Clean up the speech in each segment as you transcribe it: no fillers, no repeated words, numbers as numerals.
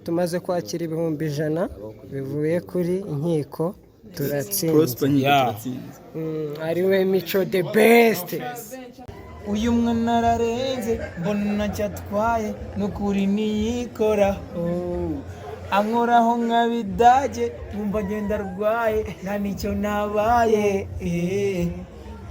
Tumaze kwakira 100,000 bivuye kuri Inkiko Turatsinze. Prosper Nkiko Yeah. Turatsinze. Ariwe Mico The Best. Uyu mwana ararenze, mbona ntacyo atwaye, n'ukuri niyikoraho, ankoraho nk'abidage, nkumva ngenda arwaye, nta n'icyo nabaye.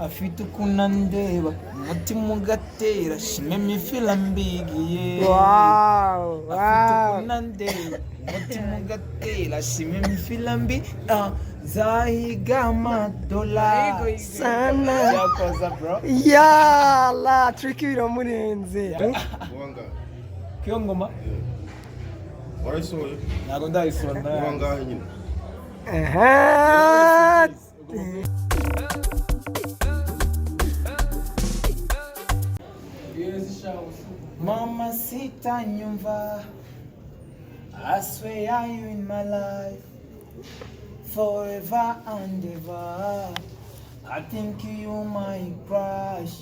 Afite ukuntu andeba, umutima ugatera, shime mifila mbigiye. Afite ukuntu andeba, umutima ugatera, shime mifila mbi, ah, nzahiga amadolari Sana. Cyakoza, bro. Yala Tricky biramurenze. Uwangahe? Kiyo ngoma. Warayisohoye? Ntabwo ndayisohora. Uwangahe nyine? Aha. Mama sita nyumva, I swear you in my life forever and ever. I think you my crush.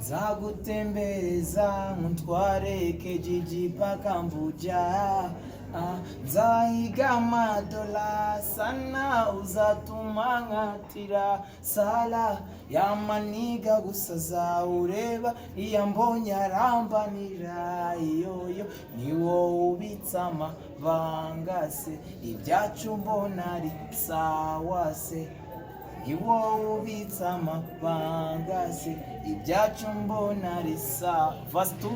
Nzagutembereza nkutware kijiji paka Mbuja. Ah, nzahiga amadola sana, uzatuma nkatira sala yamaniga gusa zawureba iyo mbonye arambanira iyoyo ni wowe ubitse amabanga se, ibyacu mbona ari sawa se, ni wowe ubitse amabanga se, ibyacu mbona ari sawa. Verse 2.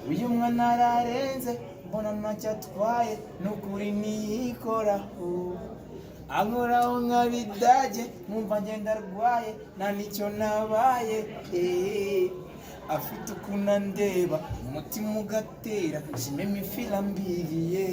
Uyu mwana ararenze, mbona ntacyo atwaye, n'ukuri niyikoraho, ankoraho nk'abidage, nkumva ngenda arwaye, nta n'icyo nabaye. Afite ukuntu andeba, umutima ugatera, shime mifila mbiriye.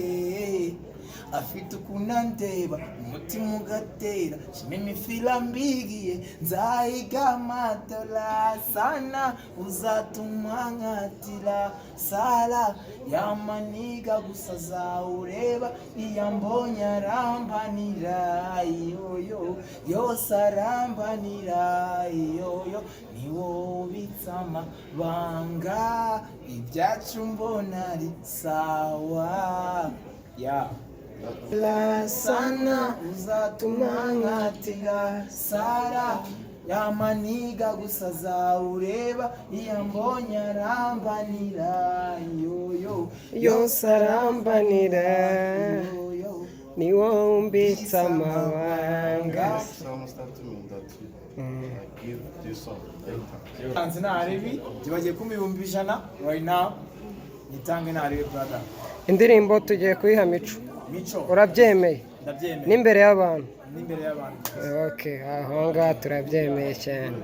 Afite ukuntu andeba, umutima ugatera, shime mifila mbigiye, nzahiga amadola sana, uzatuma nkatira sara yamaniga gusa zawureba iyo mbonye arambanira iyoyo yose arambanira iyoyo ni wowe ubitse amabanga, ibyacu mbona ari sawa ya La sana, uzatuma nkatira sara yamaniga gusa zawureba iyo mbonye arambanira yoyo. Yose arambanira. Yoyo. Ni wowe umbitse amabanga. Someone start to me that I give this song anytime. Tanze ntarebi bagiye kumpa 100,000 right now, nitange ntarebe, brother. Indirimbo tugiye kuyiha Mico. Mico. Urabyemeye? Ndabyemeye. N'imbere y'abantu? N'imbere y'abantu. Okay, aho ngaho turabyemeye cyane.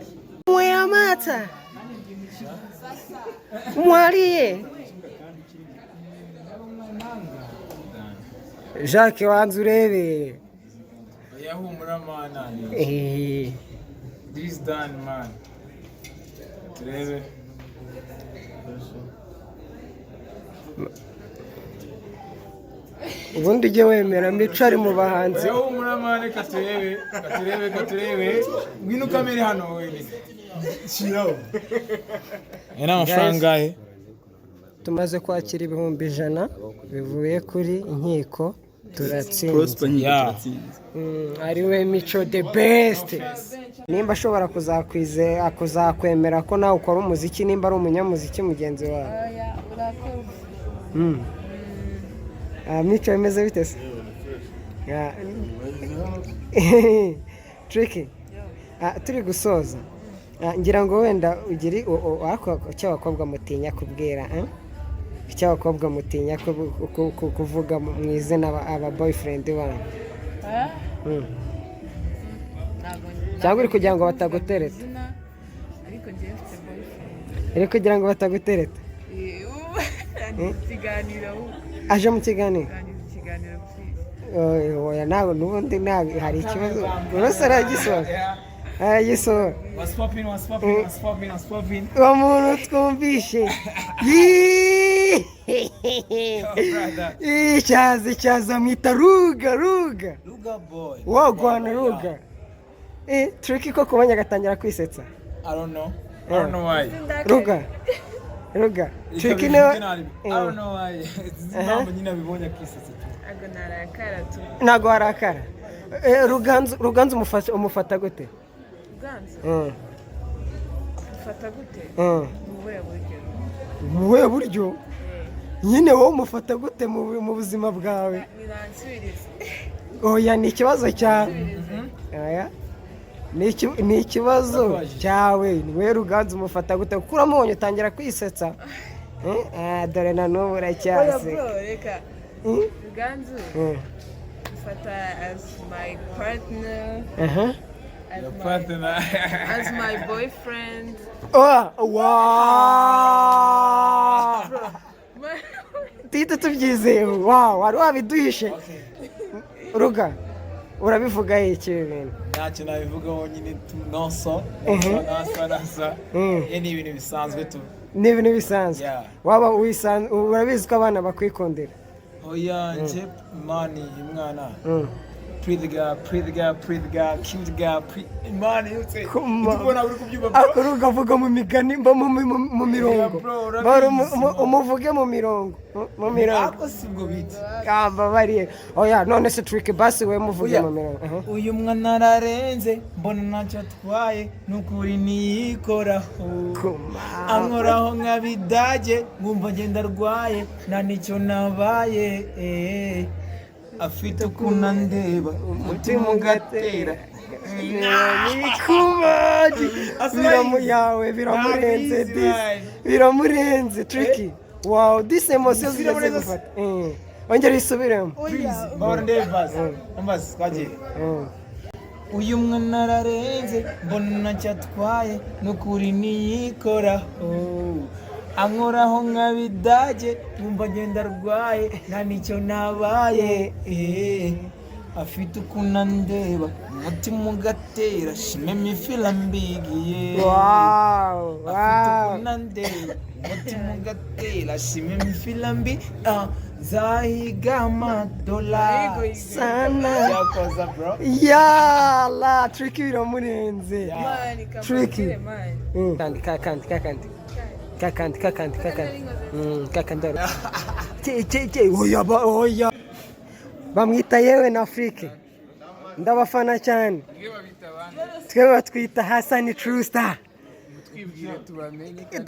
Mwe amata mwariye Jacques, wanze urebe. Yahumura mana. This done, man, turebe. Ubundi ujye wemera Mico ari mu bahanzi. Yahumura man, reka turebe, reka turebe, reka turebe. Ngwino ukamere hano wewe, shiraho. Aya ni amafaranga angahe? Tumaze kwakira 100,000 bivuye kuri Inkiko Turatsinze. Prosper Nkiko Yeah. Turatsinze. Ariwe Mico The Best. Nimba ashobora kuzakwizera, kuzakwemera ko nawe ukora umuziki, nimba ari umunyamuziki mugenzi wawe. Oya, urakoze. Ah, Mico, bimeze bite se? Yeah. Tricky. Ah, turi gusoza. Ah, ngira ngo wenda ugiri ariko icyo abakobwa mutinya kubwira, eh? Icyo abakobwa mutinya kuvuga mu izina aba boyfriend banyu. Eh? Ntabwo. Cyangwa uri kugira ngo batagutereta? Izina, ariko njyewe mfite boyfriend. Uri kugira ngo batagutereta? Ubu ikiganiro ubu. Aje mu kiganiro? Rangiza ikiganiro, please. Oya, nawe n'ubundi ntabwo hari ikibazo, urose aragisohora, aragisohora. What's poppin', what's poppin', what's poppin', what's poppin'? Uwo muntu twumvishe. Yee! Brother. Ih, cyaza cyaza mwita Ruga Ruga. Luga boy. Wogwana Ruga. Tricky ko kubanya agatangira kwisetsa. I don't know. I don't know why. Ruga. Ruga, Tricky niwe. I don't know why. Sinzi impamvu nyine abibonye akisetsa tu. Ntabwo narakara tu. Ntabwo warakara. Ruganzu umufata gute? Ruganzu ufata gute? Mu buhe buryo? Mu buhe buryo nyine? Wowe umufata gute mu buzima bwawe? Niransubirize. Oya, ni ikibazo cyawe. Oya. Ni ikibazo Ndakubajije. cyawe. Ni wowe Ruganzu, umufata gute? Kuko uramubonye utangira kwisetsa. Dore na n'ubu Oya. uracyaseka. Bro, reka. Ruganzu mfata as my partner, as Your my, partner. as my boyfriend. Oh, wow! Tuhite tubyizeye. Wow, wari wabiduhishe. Ruga, urabivuga iki ibi bintu? Ntacyo nabivugaho nyine tu, nonso nonso nonso nonso. Ye, ni ibintu bisanzwe tu. Ni ibintu bisanzwe. Yeah. Waba urabizi ko abana bakwikundira. Oya, nje mani umwana. Pretty girl, pretty girl, pretty girl, cute girl, pretty mani yose. Ubona uri kubyumva, bro. Ariko Ruga, avuga mu migani, mba mu mirongo. Yeah, bro, urabizi, Bara man. umuvuge mu mirongo, mu mirongo. Ako si bwo bita. Kamba bariye. Oya, none se Tricky, basi we muvuge Oya. mu mirongo. Aha. Uyu mwana ararenze, mbona ntacyo atwaye, nukuri niyikoraho. Kuma. Ankoraho nk'abidage, nkumva ngenda arwaye, nta nicyo nabaye. Afite ukuntu andeba, umutima ugatera. Nikubaji. Biramu yawe biramurenze. Ntabizi, Disi. man. Biramurenze, Tricky. Wow, this emotion zigeze Biramurenze. gufata. Ongera isubiremo. Please, mbahora ndebe basi ambazi twagiye. Uyu mwana ararenze, mbona ntacyo atwaye, nukuri niyikoraho. Ankoraho nk'abidage, nkumva ngenda arwaye, nta nicyo nabaye. Afite ukuntu andeba, umutima ugatera, shime mifila mbigiye. Afite ukuntu andeba, umutima ugatera, shime mifila mbi, ah, zahiga amadolari. Sana. Yakoza, bro. Yala, Tricky biramurenze. Mani, Tricky. kamubwire, mani. Kandi kakandi kakandi kakandi kakandi kakandi kakandi ke ke ke. Oya ba, oya, bamwita yewe na Afrique. Ndabafana cyane. Twe batwita Hasani True Star.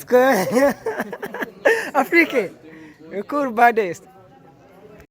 Twe Afrique, cool, baddest.